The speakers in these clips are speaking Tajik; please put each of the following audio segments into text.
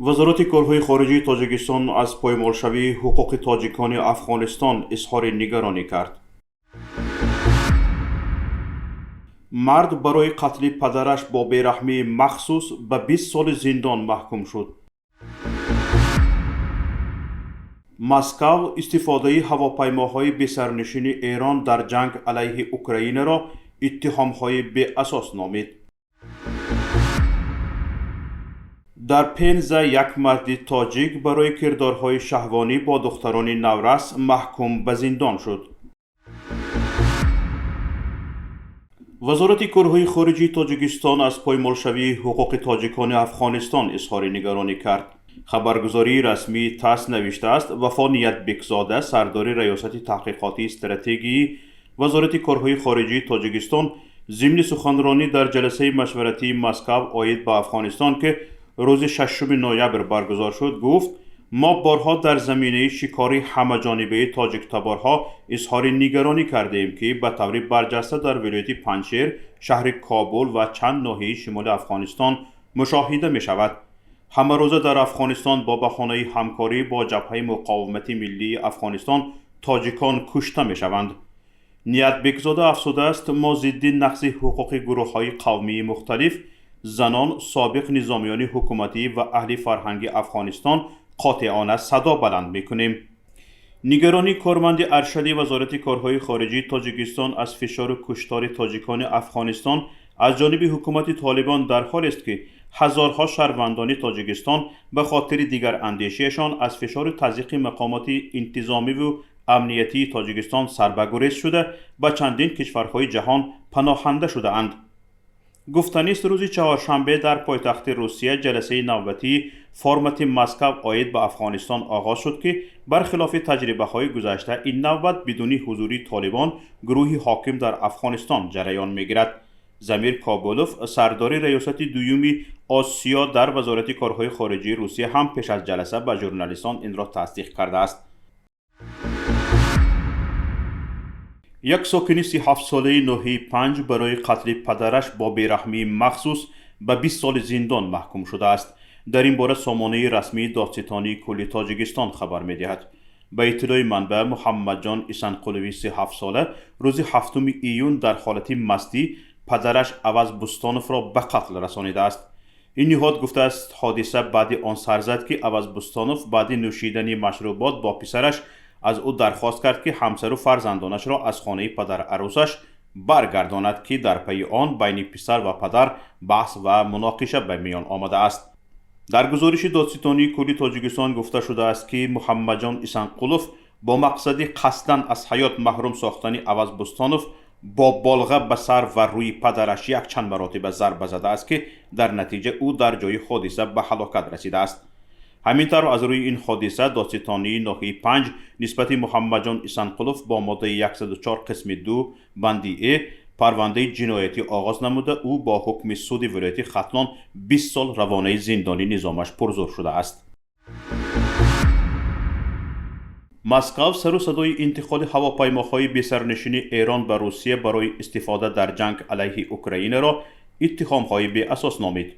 Вазорати корҳои хориҷии Тоҷикистон аз поймолшавии ҳуқуқи тоҷикони Афғонистон изҳори нигаронӣ кард. Мард барои қатли падараш бо бераҳмии махсус ба 20 соли зиндон маҳкум шуд. Москав истифодаи ҳавопаймоҳои бесарнишини Эрон дар ҷанг алайҳи Украинаро иттиҳомҳои беасос номид. Дар Пенза як марди тоҷик барои кирдорҳои шаҳвонӣ бо духтарони наврас маҳкум ба зиндон шуд. Вазорати корҳои хориҷии Тоҷикистон аз поймолшавии ҳуқуқи тоҷикони Афғонистон изҳори нигаронӣ кард. Хабаргузории расмии ТАСС навиштааст, Вафо Ниятбекзода, сардори Раёсати таҳқиқотии стратегии Вазорати корҳои хориҷии Тоҷикистон, зимни суханронӣ дар ҷаласаи машваратии Москав оид ба Афғонистон, ки рӯзи 6 ноябр баргузор шуд, гуфт: мо борҳо дар заминаи шикори ҳамаҷонибаи тоҷиктаборҳо изҳори нигаронӣ кардем, ки ба таври барҷаста дар вилояти Панҷшер, шаҳри Кобул ва чанд ноҳияи шимоли Афғонистон мушоҳида мешавад. Ҳамарӯза дар Афғонистон бо баҳонаи ҳамкорӣ бо Ҷабҳаи муқовимати миллии Афғонистон тоҷикон кушта мешаванд. Ниятбекзода афзудааст, мо зидди нақзи ҳуқуқи гурӯҳҳои қавмии мухталиф, занон, собиқ низомиёни ҳукуматӣ ва аҳли фарҳанги Афғонистон қотеона садо баланд мекунем. Нигаронии корманди аршади Вазорати корҳои хориҷии Тоҷикистон аз фишору куштори тоҷикони Афғонистон аз ҷониби ҳукумати Толибон дар ҳолест, ки ҳазорҳо шаҳрвандони Тоҷикистон ба хотири дигарандешиашон аз фишору тазйиқи мақомоти интизомиву амниятии Тоҷикистон сарбагурез шуда, ба чандин кишварҳои ҷаҳон паноҳанда шудаанд. Гуфтанист, рӯзи чаҳоршанбе дар пойтахти Русия ҷаласаи навбатии формати Москав оид ба Афғонистон оғоз шуд, ки бархилофи таҷрибаҳои гузашта ин навбат бидуни ҳузури Толибон, гурӯҳи ҳоким дар Афғонистон, ҷараён мегирад. Замир Кобулов, сардори Раёсати дуюми Осиё дар Вазорати корҳои хориҷии Русия, ҳам пеш аз ҷаласа ба журналистон инро тасдиқ кардааст. Як сокини 37-солаи ноҳияи Панҷ барои қатли падараш бо бераҳмии махсус ба 20 соли зиндон маҳкум шудааст. Дар ин бора сомонаи расмии Додситонии кулли Тоҷикистон хабар медиҳад. Ба иттилои манбаъ, Муҳаммадҷон Исанқулови 37-сола рӯзи 7 июн дар ҳолати мастӣ падараш Аваз Бустоновро ба қатл расонидааст. Ин ниҳод гуфтааст, ҳодиса баъди он сар зад, ки Аваз Бустонов баъди нӯшидани машрубот бо писараш аз ӯ дархост кард, ки ҳамсару фарзандонашро аз хонаи падарарӯсаш баргардонад, ки дар пайи он байни писар ва падар баҳс ва муноқиша ба миён омадааст. Дар гузориши Додситонии кулли Тоҷикистон гуфта шудааст, ки Муҳаммадҷон Исанқулов бо мақсади қасдан аз ҳаёт маҳрум сохтани Аваз Бустонов бо болға ба сар ва рӯи падараш якчанд маротиба зарба задааст, ки дар натиҷа ӯ дар ҷои ҳодиса ба ҳалокат расидааст. Ҳамин тавр, аз рӯи ин ҳодиса Додситонии ноҳияи Панҷ нисбати Муҳаммадҷон Исанқулов бо моддаи 104 қисми 2 банди э парвандаи ҷиноятӣ оғоз намуда, ӯ бо ҳукми суди вилояти Хатлон 20 сол равонаи зиндони низомаш пурзур шудааст. Москав сару садои интиқоли ҳавопаймоҳои бесарнишини Эрон ба Русия барои истифода дар ҷанг алайҳи Украинаро иттиҳомҳои беасос номид.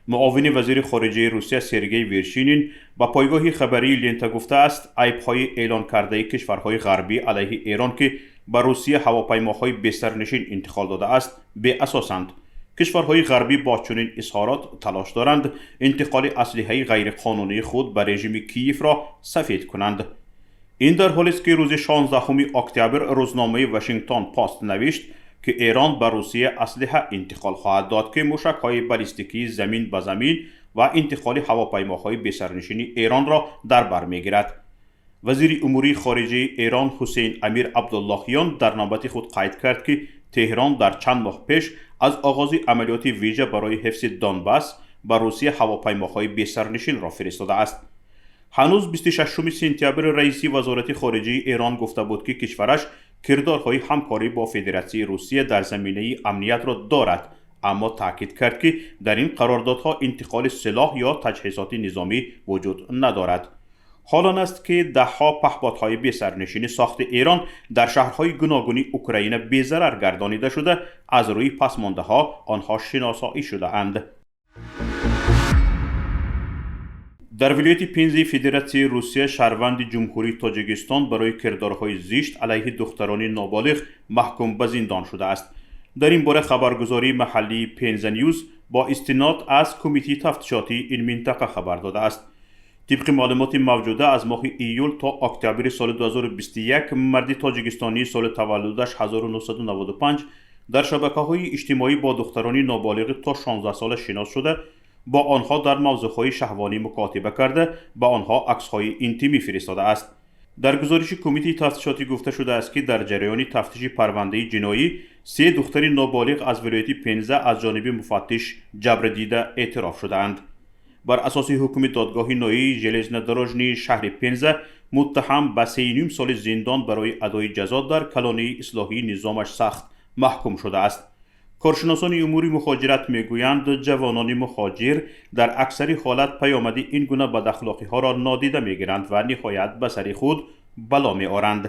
Муовини вазири хориҷаи Русия Сергей Вершинин ба пойгоҳи хабарии Лента гуфтааст, айбҳои эълон кардаи кишварҳои ғарбӣ алайҳи Эрон, ки ба Русия ҳавопаймоҳои бесарнишин интиқол додааст, беасосанд. Кишварҳои ғарбӣ бо чунин изҳорот талош доранд интиқоли аслиҳаи ғайриқонунии худ ба режими Киевро сафед кунанд. Ин дар ҳолест, ки рӯзи 16 октябр рӯзномаи Вашингтон Пост навишт, ки Эрон ба Русия аслиҳа интиқол хоҳад дод, ки мушакҳои баллистикии замин ба замин ва интиқоли ҳавопаймоҳои бесарнишини Эронро дар бар мегирад. Вазири умурии хориҷаи Эрон Ҳусейн Амир Абдуллоҳиён дар навбати худ қайд кард, ки Теҳрон дар чанд моҳ пеш аз оғози амалиёти вижа барои ҳифзи Донбасс ба Русия ҳавопаймоҳои бесарнишинро фиристодааст. Ҳанӯз 26 сентябр раиси Вазорати хориҷаи Эрон гуфта буд, ки кишвараш кирдорҳои ҳамкорӣ бо Федератсияи Русия дар заминаи амниятро дорад, аммо таъкид кард, ки дар ин қарордодҳо интиқоли силоҳ ё таҷҳизоти низомӣ вуҷуд надорад. Ҳол он аст, ки даҳҳо паҳбодҳои бесарнишини сохти Эрон дар шаҳрҳои гуногуни Украина безарар гардонида шуда, аз рӯи пасмондаҳо онҳо шиносоӣ шудаанд. Дар вилояти Пензаи Федератсияи Русия шаҳрванди Ҷумҳурии Тоҷикистон барои кирдорҳои зишт алайҳи духтарони ноболиғ маҳкум ба зиндон шудааст. Дар ин бора хабаргузории маҳаллии Пенза Ньюз бо истинод аз Кумитаи тафтишотии ин минтақа хабар додааст. Тибқи маълумоти мавҷуда, аз моҳи июл то октябри соли 2021 марди тоҷикистонии соли таваллудаш 1995 дар шабакаҳои иҷтимоӣ бо духтарони ноболиғи то 16 сола шинос шуда, бо онҳо дар мавзӯъҳои шаҳвонӣ мукотиба карда, ба онҳо аксҳои интимӣ фиристодааст. Дар гузориши Кумитаи тафтишотӣ гуфта шудааст, ки дар ҷараёни тафтиши парвандаи ҷиноӣ се духтари ноболиғ аз вилояти Пенза аз ҷониби муфаттиш ҷабрдида эътироф шудаанд. Бар асоси ҳукми додгоҳи ноҳияи Железнодорожный шаҳри Пенза муттаҳам ба 3,5 соли зиндон барои адои ҷазо дар колонияи ислоҳии низомаш сахт маҳкум шудааст. Коршиносони умури мухоҷират мегӯянд, ҷавонони мухоҷир дар аксари ҳолат паёмади ин гуна бадахлоқиҳоро нодида мегиранд ва ниҳоят ба сари худ бало меоранд.